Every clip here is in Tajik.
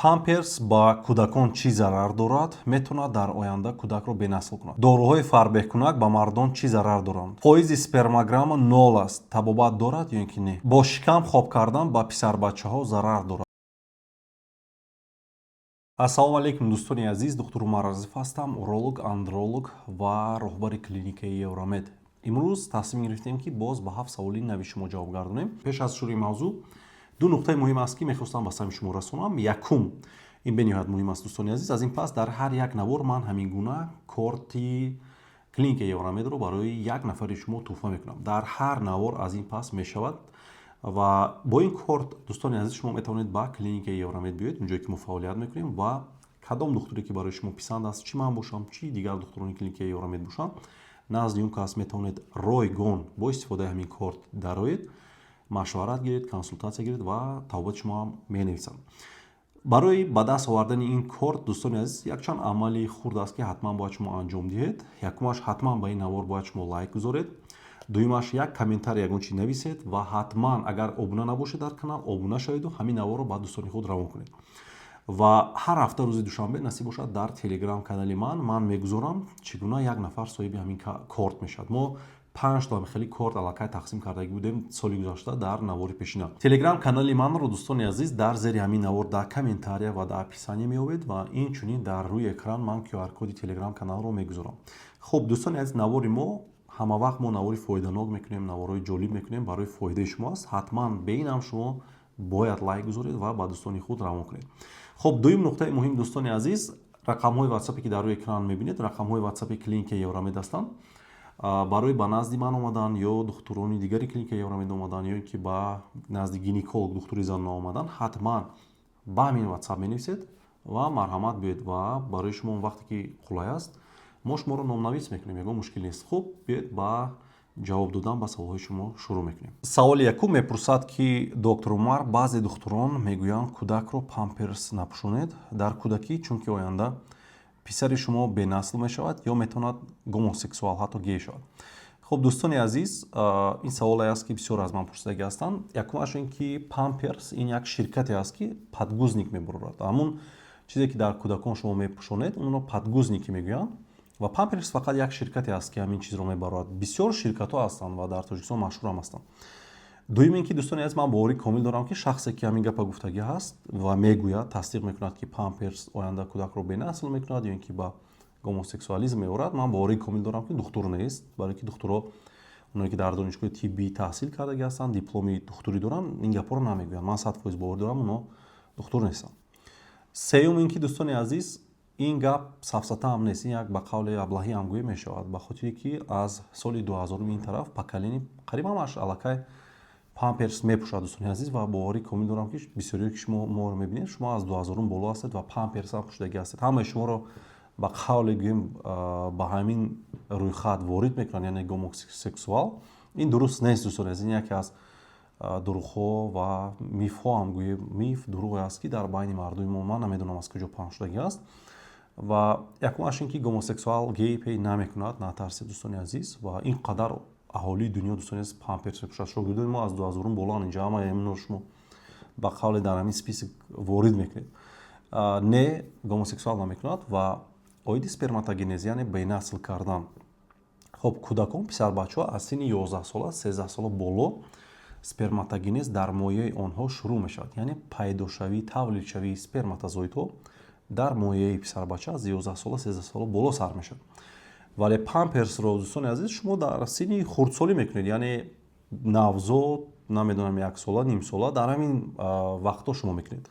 Памперс ба кӯдакон чӣ зарар дорад? Метавонад дар оянда кӯдакро бенасл кунад? Доруҳои фарбеҳкунак ба мардон чӣ зарар доранд? Фоизи спермограмма 0 аст, табобат дорад ё ин ки не? Бо шикам хоб кардан ба писарбачаҳо зарар дорад? Ассалому алайкум, дӯстони азиз! Духтур Умар Азизов ҳастам, уролог, андролог ва роҳбари клиникаи Евромед. Имрӯз тасмим гирифтем, ки боз ба ҳафт саволи нави шумо ҷавоб гардонем. Пеш аз шурӯи мавзӯъ ду нуқтаи муҳим аст, ки мехостам ба самъи шумо расонам. Якум, ин бениҳоят муҳим аст, дӯстони азиз: аз ин пас дар ҳар як навор ман ҳамин гуна корти клиникаи Евромедро барои як нафари шумо тӯҳфа мекунам. Дар ҳар навор аз ин пас мешавад. Ва бо ин корт, дӯстони азиз, шумо метавонед ба клиникаи Евромед биёед, унҷое ки мо фаъолият мекунем, ва кадом духтуре ки барои шумо писанд аст, чӣ ман бошам, чӣ дигар духтурони клиникаи Евромед бошанд, назди он кас метавонед ройгон бо истифодаи ҳамин корт дароед, машварат гиред, консултатсия гиред ва табобати шумо ҳам менависанд. Барои ба даст овардани ин корт, дӯстони азиз, якчанд амали хурд аст, ки ҳатман бояд шумо анҷом диҳед. Якумаш, ҳатман ба ин навор бояд шумо лайк гузоред. Дуюмаш, як комментарий, ягон чи нависед ва ҳатман, агар обуна набошед дар канал, обуна шаведу ҳамин наворро ба дӯстони худ равон кунед. Ва ҳар ҳафта рӯзи душанбе, насиб бошад, дар телеграм канали ман мегузорам, чӣ гуна як нафар соҳиби ҳамин корт мешавад. Мо панҷ то хеле корт аллакай тақсим кардагӣ будем соли гузашта дар навори пешина. Телеграм канали манро, дӯстони азиз, дар зери ҳамин навор дар комментария ва дар описание меёбед ва инчунин дар рӯи экран ман QR коди телеграм каналро мегузорам. Хуб, дӯстони азиз, навори мо, ҳама вақт мо навори фоиданок мекунем, наворҳои ҷолиб мекунем, барои фоидаи шумо аст. Ҳатман бе ин ҳам шумо бояд лайк гузоред ва ба дӯстони худ равон кунед. Хуб, дуюм нуқтаи муҳим, дӯстони азиз: рақамҳои ватсапе, ки дар рӯи экран мебинед, рақамҳои ватсапи клиникаи Евромед ҳастанд. Барои ба назди ман омадан ё духтурони дигари клиникаи Евромед омадан ё ин ки ба назди гинеколог, духтури занона омадан, ҳатман ба ҳамин ватсап менависед ва марҳамат, биёед ва барои шумо он вақте ки қулай аст, мо шуморо номнавис мекунем, ягон мушкил нест. Хуб, биёед, ба ҷавоб додан ба саволҳои шумо шурӯъ мекунем. Саволи якум мепурсад, ки: «Доктор Умар, баъзе духтурон мегӯянд, кӯдакро памперс напӯшонед дар кӯдакӣ, чунки оянда писари шумо бенасл мешавад ё метавонад гомосексуал, ҳатто гей шавад». Хуб, дӯстони азиз, ин саволе аст, ки бисёр аз ман пурсидагӣ ҳастанд. Якумаш ин ки памперс ин як ширкате аст, ки подгузник мебарорад. Ҳамун чизе, ки дар кӯдакон шумо мепӯшонед, онро подгузники мегӯянд. Ва памперс фақат як ширкате аст, ки ҳамин чизро мебарорад. Бисёр ширкатҳо ҳастанд ва дар Тоҷикистон машҳурам ҳастанд. Дуюм ин ки, дӯстони азиз, ман боварӣ комил дорам, ки шахсе, ки ҳамин гапа гуфтагӣ ҳаст ва мегӯяд, тасдиқ мекунад, ки памперс оянда кӯдакро бенасл мекунад ё ин ки ба гомосексуализм меорад, ман боварӣ комил дорам, ки духтур нест, барое ки духтурҳо, оное ки дар донишгоҳи тиббӣ таҳсил кардагӣ ҳастанд, дипломи духтурӣ доранд, ин гапҳоро намегӯянд. Ман 100% боварӣ дорам, оно духтур нестанд. Сеюм ин ки, дӯстони азиз, ин гап сафсата ҳам нест, ин як ба қавли аблаҳӣ ҳам гӯя мешавад, ба хотире ки аз соли 2000-ум ин тараф поколение қариб ҳамаш аллакай памперс мепӯшад, дӯстони азиз. Ва боварӣ комил дорам, ки бисёриё, ки шумо моро мебинед, шумо аз 2000-ум боло ҳастед ва памперс ҳам пӯшидагӣ ҳастед. Ҳамаи шуморо ба қавле гӯем, ба ҳамин рӯйхат ворид мекунанд, яъне гомосексуал. Ин дуруст нест, дӯстони азиз. Ин яке аз дурӯғҳо ва мифҳо ҳам гӯем, миф, дурӯғе аст, ки дар байни мардуми мо, ман намедонам, аз куҷо паҳн шудагӣ аст. Ва якумаш ин ки гомосексуал, гей пей намекунад, натарсед, дӯстони азиз. Ва ин қадар аҳолии дунё, дӯстони азиз, памперс мепӯшад. Шогирдони мо аз 2000-ум болоан инҷа, ҳамаи ҳаминро шумо ба қавле дар ҳамин список ворид мекунед. Не, гомосексуал намекунад. Ва оиди сперматогенез, яъне бенасл кардан. Хоб, кӯдакон, писарбачаҳо аз синни 11 сола, 13 сола боло сперматогенез дар мояи онҳо шурӯъ мешавад, яъне пайдошавии, тавлидшавии сперматозоидҳо дар мояи писарбача аз 11 сола, 13 сола боло сар мешавад. Вале памперсро, дӯстони азиз, шумо дар синни хурдсолӣ мекунед, яъне навзод, намедонам, яксола, нимсола, дар ҳамин вақтҳо шумо мекунед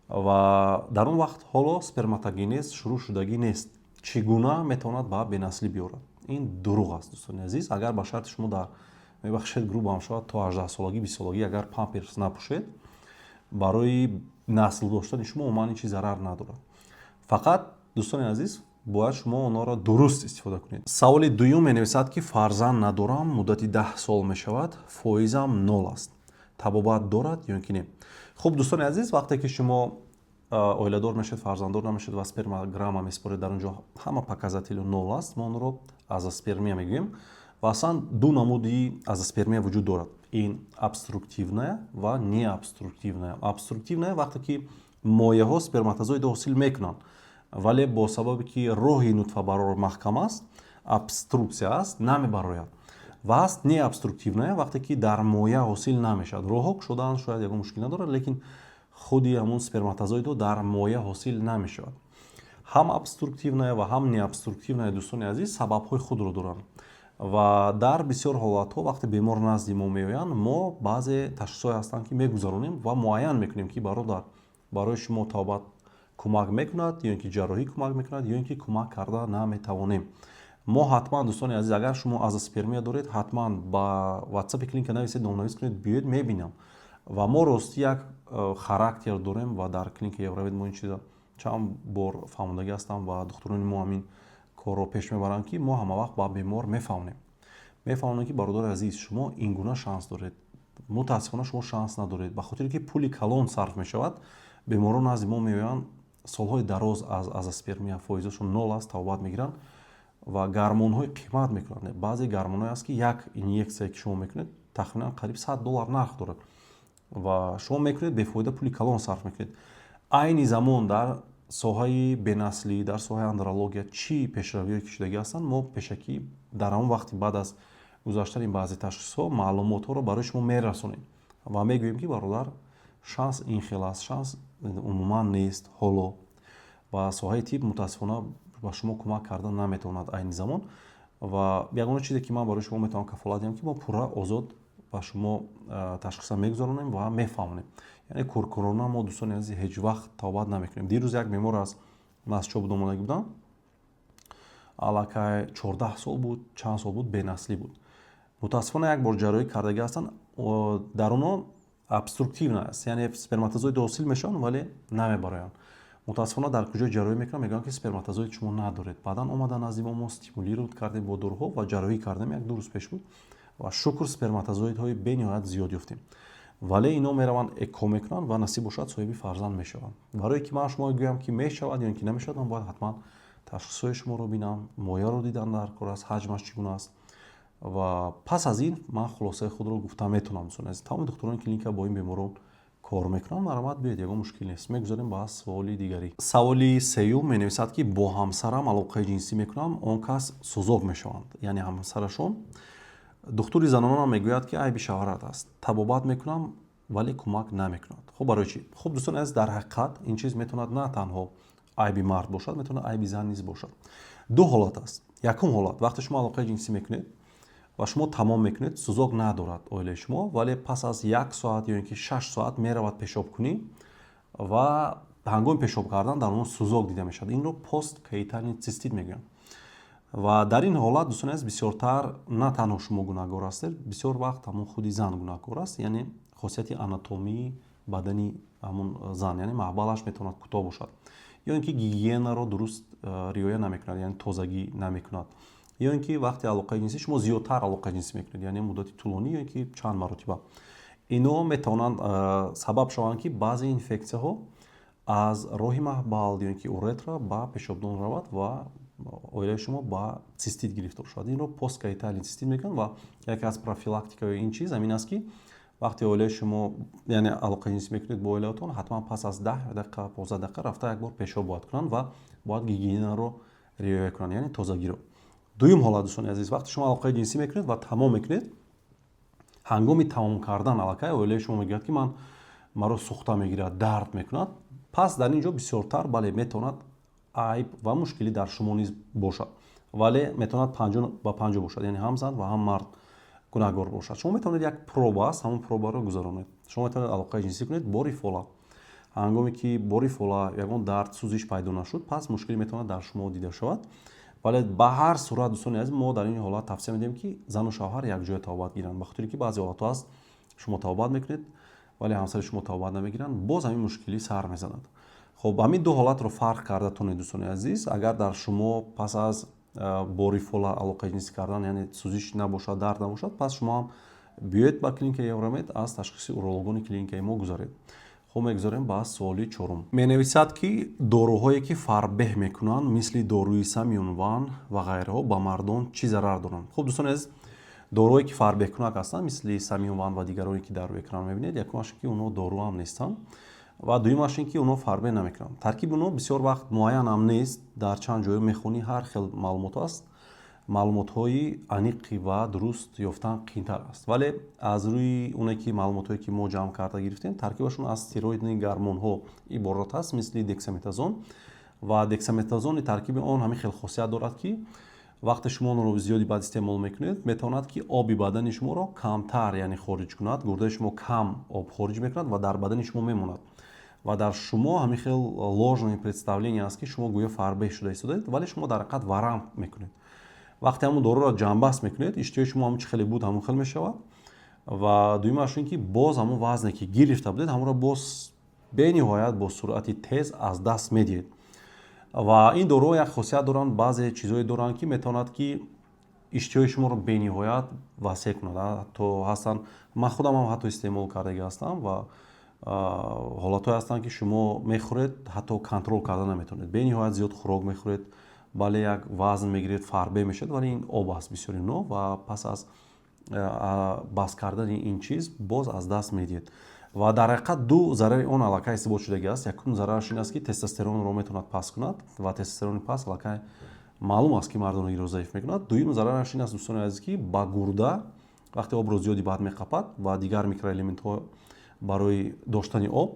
ва дар он вақт ҳоло сперматогенез шурӯъ шудагӣ нест. Чӣ гуна метавонад ба бенаслӣ биёрад? Ин дурӯғ аст, дӯстони азиз. Агар ба шарти шумо дар, мебахшед, грубо ҳам шавад, то 18-солагӣ, 20-солагӣ агар памперс напӯшед, барои насл доштани шумо умуман ин чиз зарар надорад. Фақат, дӯстони азиз, бояд шумо онҳоро дуруст истифода кунед. Саволи дуюм менависад, ки: «Фарзанд надорам, муддати 10 сол мешавад, фоизам 0 аст, табобат дорад ё ки не?» Хуб, дӯстони азиз, вақте ки шумо оиладор мешавед, фарзанддор намешавед ва спермограмма месупоред, дар он ҷо ҳама показатели 0 аст, мо онро азоспермия мегӯем. Ва аслан ду намуди азоспермия вуҷуд дорад: ин обструктивная ва необструктивная. Обструктивная вақте ки Мояҳо сперматозоидро ҳосил мекунанд, вале бо сабабе ки роҳи нутфабарор маҳкам аст, обструксия аст, намебарояд. Ва ҳаст необструктивная, вақте ки дар моя ҳосил намешавад. Роҳҳо кушодаанд, шояд ягон мушкил надорад, лекин худи ҳамун сперматозоидҳо дар моя ҳосил намешавад. Ҳам обструктивная ва ҳам необструктивная, дӯстони азиз, сабабҳои худро доранд. Ва дар бисёр ҳолатҳо, вақте бемор назди мо меоянд, мо баъзе ташхисҳое ҳастанд, ки мегузаронем ва муайян мекунем, ки, бародар, барои шумо табобат кӯмак мекунад ё ин ки ҷарроҳӣ кӯмак мекунад, ё ин ки кӯмак карда наметавонем. Мо ҳатман, дӯстони азиз, агар шумо азоспермия доред, ҳатман ба ватсапи клиника нависед, номнавис кунед, биёед, мебинам. Ва мо ростӣ як характер дорем ва дар клиникаи Евромед мо ин чиза чанд бор фаҳмондагӣ ҳастам ва духтурони мо ҳамин корро пеш мебаранд, ки мо ҳамавақт ба бемор мефаҳмонем, ки, бародари азиз, шумо ин гуна шанс доред, мутаассифона, шумо шанс надоред, ба хотире ки пули калон сарф мешавад. Беморон назди мо меоянд, солҳои дароз аз азоспермия, фоизашон нол аст, табобат мегиранд ва гормонҳои қимат мекунанд. Баъзе гормонҳое аст, ки як инъексия, ки шумо мекунед, тахминан қариб 100 доллар нарх дорад ва шумо мекунед, бефоида пули калон сарф мекунед. Айни замон дар соҳаи бенаслӣ, дар соҳаи андрология чӣ пешравиҳое ки шудагӣ ҳастанд, мо пешакӣ дар ҳамон вақти баъд аз гузаштани баъзе ташхисҳо маълумотҳоро барои шумо мерасонем ва мегӯем, ки, бародар, шанс ин хел аст, шанс умуман нест ҳоло ва соҳаи тиб, мутаассифона, ба шумо кӯмак карда наметавонад айни замон. Ва ягона чизе, ки ман барои шумо метавонам кафолат диҳам, ки мо пурра озод ба шумо ташхиса мегузаронем ва мефаҳмонем. Яъне кӯркӯрона мо, дӯстони азиз, ҳеҷ вақт табобат намекунем. Дирӯз як бемор аз Мастчоҳ буд, омодагӣ будам, аллакай 14 сол буд, чанд сол буд бенаслӣ буд. Мутаассифона, як бор ҷарроҳӣ кардагӣ ҳастанд. Дар онҳо обструктивная аст, яъне сперматозоид ҳосил мешаванд, вале намебароянд. Мутаассифона, дар куҷо ҷарроҳӣ мекунанд, мегӯянд, ки сперматозоид шумо надоред. Баъдан омаданд назди мо, мо стимулировать кардем бо доруҳо ва ҷарроҳӣ кардем, 1-2 рӯз пеш буд, ва шукр, сперматозоидҳои бениҳоят зиёд ёфтем. Вале ино мераванд, ЭКО мекунанд ва, насиб бошад, соҳиби фарзанд мешаванд. Барое ки ман шумо гӯям, ки мешавад ё ин ки намешавад, ман бояд ҳатман ташхисҳои шуморо бинам, мояро дидан дар кор аст, ҳаҷмаш чӣ гуна аст, ва пас аз ин ман хулосаи худро гуфта метавонам. Дӯстони азиз, тамоми духтурони клиника бо ин беморон кор мекунанд. Марҳамат, биёед, ягон мушкил нест. Мегузарем ба суоли дигарӣ. Саволи сеюм менависад, ки бо ҳамсарам алоқаи ҷинсӣ мекунам, он кас сӯзок мешаванд, яъне ҳамсарашон. Духтури занонам мегӯяд, ки айби шавҳарат аст. Табобат мекунам, вале кӯмак намекунад. Хуб, барои чӣ? Хуб, дӯстони азиз, дар ҳақиқат ин чиз метавонад на танҳо айби мард бошад, метавонад айби зан низ бошад. Ду ҳолат аст. Якум ҳолат: вақте шумо алоқаи ҷинсӣ мекунед ва шумо тамом мекунед, сӯзок надорад оилаи шумо, вале пас аз як соат ё ин ки 6 соат меравад пешобкунӣ ва ҳангоми пешоб кардан дар он сӯзок дида мешавад. Инро посткоитальный цистит мегӯянд. Ва дар ин ҳолат, дӯстони азиз, бисёртар на танҳо шумо гунаҳкор ҳастед, бисёр вақт ҳамон худи зан гунаҳкор аст, яъне хосияти анатомии бадани ҳамон зан, яъне маҳбалаш метавонад кӯтоҳ бошад, ё ин ки гигиенаро дуруст риоя намекунад, яъне тозагӣ намекунад, ё ин ки вақти алоқаи ҷинсӣ шумо зиёдтар алоқаи ҷинсӣ мекунед, яъне муддати тӯлонӣ ё ин ки чанд маротиба. Ино метавонанд сабаб шаванд, ки баъзе инфексияҳо аз роҳи маҳбал ё ин ки уретра ба пешобдон равад ва оилаи шумо ба цистит гирифтор шавад. Инро посткоитальный цистит мегӯянд. Ва яке аз профилактикаи ин чиз ҳамин аст, ки вақте оилаи шумо, яъне алоқаи ҷинсӣ мекунед бо оилаатон, ҳатман пас аз 10 дақиқа, 15 дақиқа рафта як бор пешоб бояд кунанд ва бояд гигиенаро риоя кунанд, яъне тозагиро. Дуюм ҳолат, дӯстони азиз: вақте шумо алоқаи ҷинсӣ мекунед ва тамом мекунед, ҳангоми тамом кардан аллакай оилаи шумо мегӯяд, ки ман маро сӯхта мегирад, дард мекунад. Пас дар ин ҷо бисёртар, бале, метавонад айб ва мушкилӣ дар шумо низ бошад, вале метавонад 50 ба 50 бошад, яъне ҳам зан ва ҳам мард гунаҳгор бошад. Шумо метавонед, як проба аст, ҳамон пробаро гузаронед. Шумо метавонед алоқаи ҷинсӣ кунед бори фола. Ҳангоме ки бори фола ягон дард, сӯзиш пайдо нашуд, пас мушкилӣ метавонад дар шумо дида шавад. Вале ба ҳар сурат, дӯстони азиз, мо дар ин ҳолат тавсия медиҳем, ки зану шавҳар якҷоя табобат гиранд, ба хотире ки баъзе ҳолатҳо аст, шумо табобат мекунед, вале ҳамсари шумо табобат намегиранд, боз ҳамин мушкилӣ сар мезанад. Хуб, ҳамин ду ҳолатро фарқ карда тонед, дӯстони азиз. Агар дар шумо пас аз бори фола алоқаи ҷинсӣ кардан, яъне сӯзиш набошад, дард набошад, пас шумо ҳам биёед ба клиникаи Евромед, аз ташхиси урологони клиникаи мо гузаред. Хуб, мегузорем ба суоли чорум. Менависад, ки доруҳое, ки фарбеҳ мекунанд, мисли доруи Самюн Ван ва ғайраҳо, ба мардон чӣ зарар доранд? Хуб, дӯстони азиз, доруҳое, ки фарбеҳкунак ҳастанд, мисли Самюн Ван ва дигароне, ки дар рӯи экран мебинед, якумаш, ки онҳо доруам нестанд. Ва дуюмаш ин ки онҳо фарбеҳ намекунанд. Таркиби онҳо бисёр вақт муайянам нест, дар чанд ҷое мехонӣ, ҳар хел маълумот аст, маълумотҳои аниқи ва дуруст ёфтан қиинтар аст. Вале аз рӯи оне ки маълумотҳое ки мо ҷамъ карда гирифтем, таркибашон аз стероидни гормонҳо иборат аст, мисли дексаметазон. Ва дексаметазони таркиби он ҳамин хел хосият дорад, ки вақте шумо онро зиёди бад истеъмол мекунед, метавонад, ки оби бадани шуморо камтар, яъне хориҷ кунад. Гурдаи шумо кам об хориҷ мекунад ва дар бадани шумо мемонад. Ва дар шумо ҳамин хел ложное представление аст, ки шумо гӯё фарбеҳ шуда истодаед, вале шумо дар ҳақиқат варам мекунед. Вақте ҳамун доруро ҷамъбаст мекунед, иштиҳои шумо ҳамун чӣ хеле буд, ҳамун хел мешавад. Ва дуюмаш ин ки боз ҳамун вазне, ки гирифта будед, ҳамонро боз бениҳоят бо суръати тез аз даст медиҳед. Ва ин доруҳо як хосият доранд, баъзе чизҳое доранд, ки метавонад, ки иштиҳои шуморо бениҳоят васеъ кунад. Ҳатто ҳастанд, ман худам ҳам ҳатто истеъмол кардагӣ ҳастам, ва ҳолатҳое ҳастанд, ки шумо мехӯред, ҳатто контрол карда наметавонед, бениҳоят зиёд хӯрок мехӯред, бале, як вазн мегиред, фарбеҳ мешавад, вале ин об аст бисёри но. Ва пас аз бас кардани ин чиз боз аз даст медиҳед. Ва дар ҳақиқат ду зарари он аллакай исбот шудагӣ аст. Якум зарараш ин аст, ки тестостеронро метавонад паст кунад, ва тестостерони паст аллакай маълум аст, ки мардонагиро заиф мекунад. Дуюм зарараш ин аст, дӯстони азиз, ки ба гурда вақте обро зиёди бад меқапад ва дигар микроэлементҳо барои доштани об,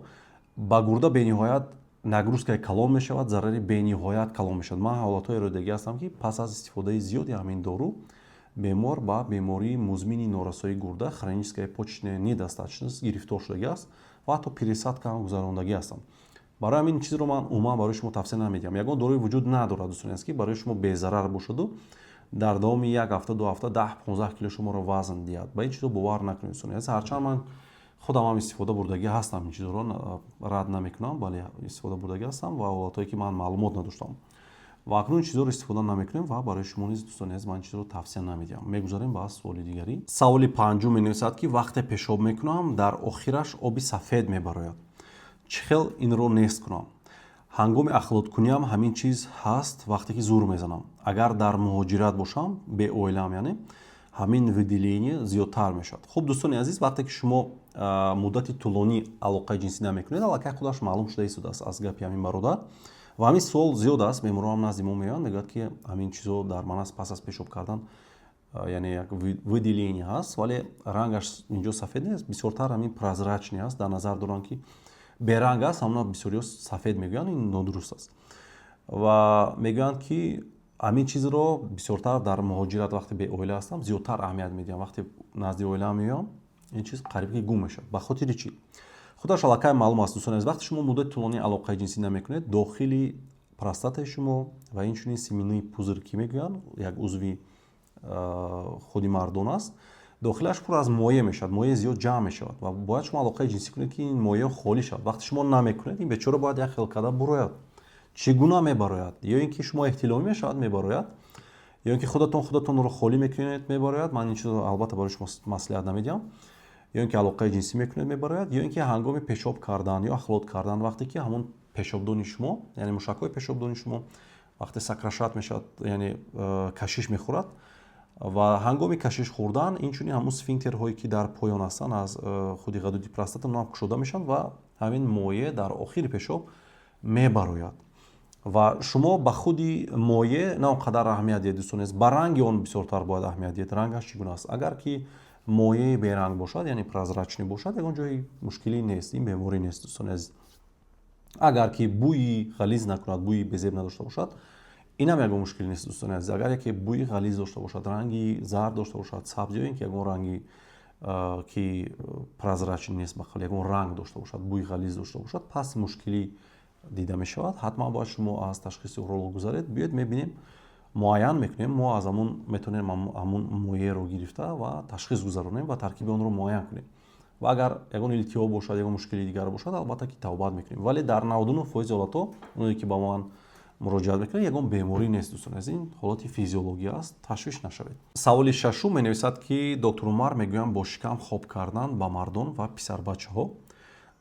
ба гурда бениҳоят нагрузкаи калон мешавад, зарари бениҳоят калон мешавад. Ман ҳолатҳоеро дидагӣ ҳастам, ки пас аз истифодаи зиёди ҳамин дору бемор ба бемории музмини норасоии гурда, хроническая почечная недостаточность, гирифтор шудагӣ аст ва ҳатто пересадка ҳам гузарондагӣ ҳастанд. Барои ҳамин чизро ман умуман барои шумо тавсия намедиҳам. Ягон доруе вуҷуд надорад, дӯстони азиз, ки барои шумо безарар бошаду дар давоми як ҳафта, 2 ҳафта 10-15 кило шуморо вазн диҳад. Ба ин чизо бовар накунед, дӯстони азиз. Ҳарчанд ман худам ҳам истифода бурдагӣ ҳастам, ин чизҳоро рад намекунам, бале, истифода бурдагӣ ҳастам ва ҳолатҳое, ки ман маълумот надоштам. Ва акнун ин чизҳоро истифода намекунем ва барои шумо низ, дӯстони азиз, ман ин чизро тавсия намедиҳам. Мегузарем ба суоли дигарӣ. Саволи панҷум менависад, ки вақте пешоб мекунам, дар охираш оби сафед мебарояд, чӣ хел инро нест кунам? Ҳангоми ахлоткуниам ҳамин чиз ҳаст, вақте ки зур мезанам. Агар дар муҳоҷират бошам, беоилаам, яъне ҳамин выделение зиёдтар мешавад. Хуб, дӯстони азиз, вақте ки шумо муддати тӯлонӣ алоқаи ҷинсӣ намекунед, аллакай худаш маълум шуда истодааст аз гапи ҳамин бародар. Ва ҳамин суол зиёд аст, беморон ҳам назди мо меоянд, мегӯяд, ки ҳамин чизо дар ман аст, пас аз пешоб кардан, яъне як выделение ҳаст, вале рангаш инҷо сафед нест, бисёртар ҳамин прозрачный аст. Дар назар доранд, ки беранг аст, ҳамона бисёриҳо сафед мегӯянд, ин нодуруст аст. Ва мегӯянд, ки ҳамин чизро бисёртар дар муҳоҷират, вақте беоила ҳастам, зиёдтар аҳамият медиҳам, вақте назди оилаам меоям, ин чиз қариб ки гум мешавад. Ба хотири чӣ? Худаш аллакай маълум аст, дӯстони азиз. Вақте шумо муддати тӯлонӣ алоқаи ҷинсӣ намекунед, дохили простатаи шумо ва инчунин семенные пузырьки мегӯянд, як узви худи мардон аст, дохилаш пур аз моеъ мешавад, моеъ зиёд ҷамъ мешавад ва бояд шумо алоқаи ҷинсӣ кунед, ки ин моеъ холӣ шавад. Вақте шумо намекунед, ин бечора бояд як хел карда бурояд. Чӣ гуна мебарояд? Ё ин ки шумо эҳтиломӣ мешавад, мебарояд, ё ин ки худатон худатонро холӣ мекунед, мебарояд. Ман ин чизро албатта барои шумо маслиҳат намедиҳам. Ё ин ки алоқаи ҷинсӣ мекунед, мебарояд, ё ин ки ҳангоми пешоб кардан ё ахлот кардан, вақте ки ҳамон пешобдони шумо, яъне мушакҳои пешобдони шумо вақте сокращать мешавад, яъне кашиш мехӯрад, ва ҳангоми кашиш хӯрдан инчунин ҳамон сфинктерҳое, ки дар поён ҳастанд аз худи ғадуди простата, онҳам кушода мешаванд ва ҳамин моеъ дар охири пешоб мебарояд. Ва шумо ба худи моеъ на он қадар аҳамият диҳед, дӯстони азиз, ба ранги он бисёртар бояд аҳамият диҳед, рангаш чӣ гуна аст. Агар ки моеи беранг бошад, яъне прозрачный бошад, ягон ҷои мушкилӣ нест, ин беморӣ нест, дӯстони азиз. Агар ки бӯи ғализ накунад, бӯи безеб надошта бошад, инам ягон мушкилӣ нест, дӯстони азиз. Агар яке бӯи ғализ дошта бошад, ранги зард дошта бошад, сабз ё ин ки ягон ранги, ки прозрачный нест, ба қавли ягон ранг дошта бошад, бӯи ғализ дошта бошад, пас мушкилӣ дида мешавад. Ҳатман бояд шумо аз ташхиси уролог гузаред. Биёед, мебинем, муайян мекунем. Мо аз ҳамун метавонем ҳамун моеъро гирифта ва ташхис гузаронем ва таркиби онро муайян кунем. Ва агар ягон илтиҳоб бошад, ягон мушкили дигар бошад, албатта ки табобат мекунем. Вале дар 99% ҳолатҳо, оное ки ба ман муроҷиат мекунад, ягон беморӣ нест, дӯстони азиз, ин ҳолати физиологӣ аст, ташвиш нашавед. Саволи шашум менависад, ки доктор Умар, мегӯям, бо шикам хоб кардан ба мардон ва писарбачаҳо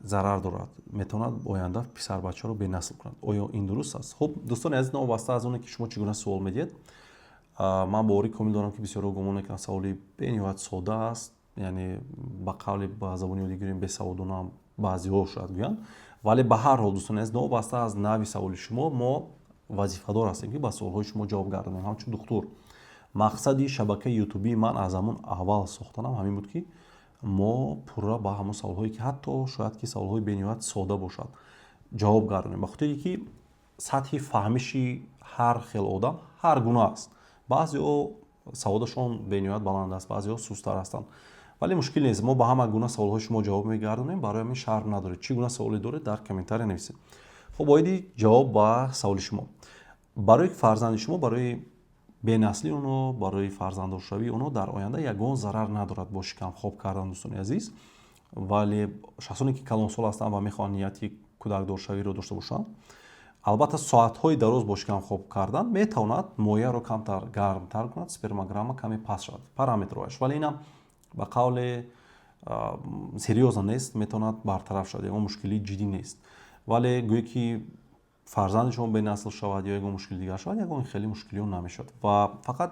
зарар дорад, метавонад оянда писарбачаро бенасл кунад. Оё ин дуруст аст? Хуб, дӯстони азиз, новобаста аз оне ки шумо чӣ гуна суол медиҳед, ман боварӣ комил дорам, ки бисёрҳо гумон мекунанд, саволи бениҳоят сода аст, яъне ба қавли ба забони оддӣ гӯем, бесаводона баъзеҳо шояд гӯянд. Вале ба ҳар ҳол, дӯстони азиз, новобаста аз навъи саволи шумо, мо вазифадор ҳастем, ки ба суолҳои шумо ҷавоб гардонем ҳамчун духтур. Мақсади шабакаи ютубии ман аз ҳамон аввал сохтанам ҳамин буд, ки мо пурра ба ҳамон саволҳое, ки ҳатто шояд ки саволҳои бениҳоят сода бошад, ҷавоб гардонем, ба хотире ки сатҳи фаҳмиши ҳар хел одам ҳар гуна аст. Баъзеҳо саводашон бениҳоят баланд аст, баъзеҳо сусттар ҳастанд, вале мушкил нест, мо ба ҳама гуна саволҳои шумо ҷавоб мегардонем. Барои ҳамин шарм надоред, чӣ гуна саволе доред, дар комментария нависед. Хуб, оиди ҷавоб ба саволи шумо: барои фарзанди шумо, барои бенаслии онҳо, барои фарзанддоршавии онҳо дар оянда ягон зарар надорад бо шикам хоб кардан, дӯстони азиз. Вале шахсоне, ки калонсол ҳастанд ва мехоҳанд нияти кӯдакдоршавиро дошта бошанд, албатта, соатҳои дароз бо шикам хоб кардан метавонад мояро камтар гармтар кунад, спермограмма каме паст шавад, параметрҳояш. Вале инам ба қавле серьёзно нест, метавонад бартараф шавад, ягон мушкилии ҷиддӣ нест. Вале гӯё ки фарзанди шумо бенасл шавад ё ягон мушкили дигар шавад, ягон хеле мушкилиҳо намешавад. Ва фақат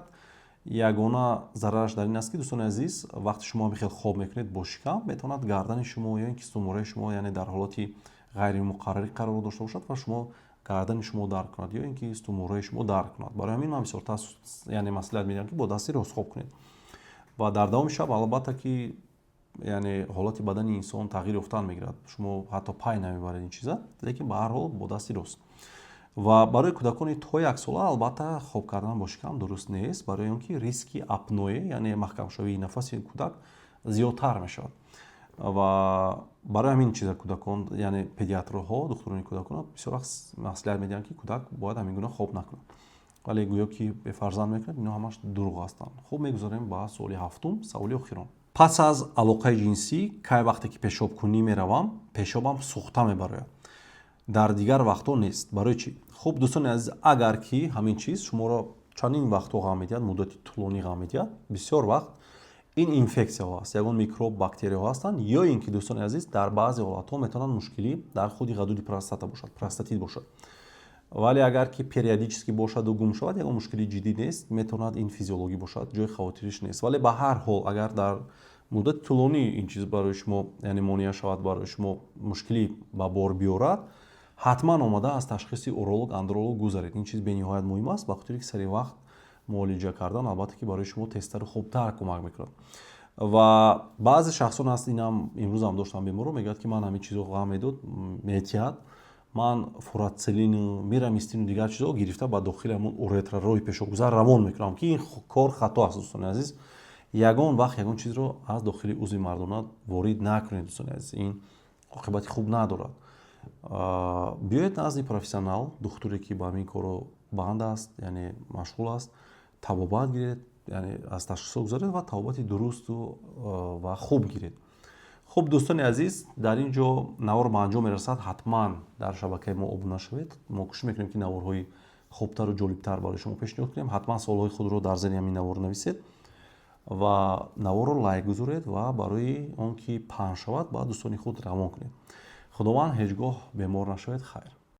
ягона зарараш дар ин аст, ки, дӯстони азиз, вақте шумо ҳамин хел хоб мекунед бо шикам, метавонад гардани шумо ё ин ки сутунмӯҳраи шумо, яъне, дар ҳолати ғайримуқаррарӣ қарор дошта бошад ва шумо гардани шумо дард кунад ё ин ки сутунмӯҳраи шумо дард кунад. Барои ҳамин ман бисёртар, яъне, маслиҳат медиҳам, ки бо дасти рост хоб кунед. Ва дар давоми шаб, албатта ки, яъне, ҳолати бадани инсон тағйир ёфтан мегирад, шумо ҳатто пай намебаред ин чиза, лекин ба ҳар ҳол бо дасти рост. Ва барои кӯдакони то 1 сола, албатта, хоб кардан бо шикам дуруст нест, барои он ки риски апноэ, яъне маҳкамшавии нафаси кӯдак, зиёдтар мешавад. Ва барои ҳамин чиза кӯдакон, яъне педиатрҳо, духтурони кӯдакон бисёр вақт маслиҳат медиҳанд, ки кӯдак бояд ҳамин гуна хоб накунад. Вале гӯё ки бефарзанд мекунад, ино ҳамаш дурӯғ ҳастанд. Хуб, мегузарем ба суоли ҳафтум, саволи охирон. Пас аз алоқаи ҷинсӣ кай вақте ки пешобкунӣ меравам, пешобам сӯхта мебарояд, дар дигар вақтҳо нест, барои чӣ? Хуб, дӯстони азиз, агар ки ҳамин чиз шуморо чандин вақтҳо ғам медиҳад, муддати тӯлонӣ ғам медиҳад, бисёр вақт ин инфексияҳо аст, ягон микроб, бактерияҳо ҳастанд, ё ин ки, дӯстони азиз, дар баъзе ҳолатҳо метавонанд мушкилӣ дар худи ғадуди простата бошад, простатит бошад. Вале агар ки периодически бошаду гум шавад, ягон мушкили ҷиддӣ нест, метавонад ин физиологӣ бошад, ҷои хавотириш нест. Вале ба ҳар ҳол, агар дар муддати тӯлонӣ ин чиз барои шумо, яъне, монеа шавад, барои шумо мушкилӣ ба бор биёрад, ҳатман омада аз ташхиси уролог, андролог гузаред. Ин чиз бениҳоят муҳим аст, ба хотире ки сари вақт муолиҷа кардан, албатта ки, барои шумо тезтару хубтар кӯмак мекунад. Ва баъзе шахсон ҳаст, инам имрӯзам доштам беморро, мегӯяд, ки ман ҳамин чизо ғам медод, метиҳад, ман фурацилину мирамистину дигар чизо гирифта ба дохили ҳамон уретра, роҳи пешобгузар равон мекунам, ки ин кор хато аст. Дӯстони азиз, ягон вақт ягон чизро аз дохили узви мардона ворид накунед. Дӯстони азиз, ин оқибати хуб надорад. Биёед назди профессионал, духтуре, ки ба ҳамин корро банд аст, яъне машғул аст, табобат гиред, яъне аз ташхисҳо гузаред ва табобати дурусту ва хуб гиред. Хуб, дӯстони азиз, дар ин ҷо навор ба анҷом мерасад. Ҳатман дар шабакаи мо обуна шавед. Мо кӯшиш мекунем, ки наворҳои хубтару ҷолибтар барои шумо пешниҳод кунем. Ҳатман суолҳои худро дар зери ҳамин навор нависед ва наворро лайк гузоред ва барои он ки паҳн шавад, ба дӯстони худ равон кунед. Худованд, ҳеҷ гоҳ бемор нашавед. Хайр.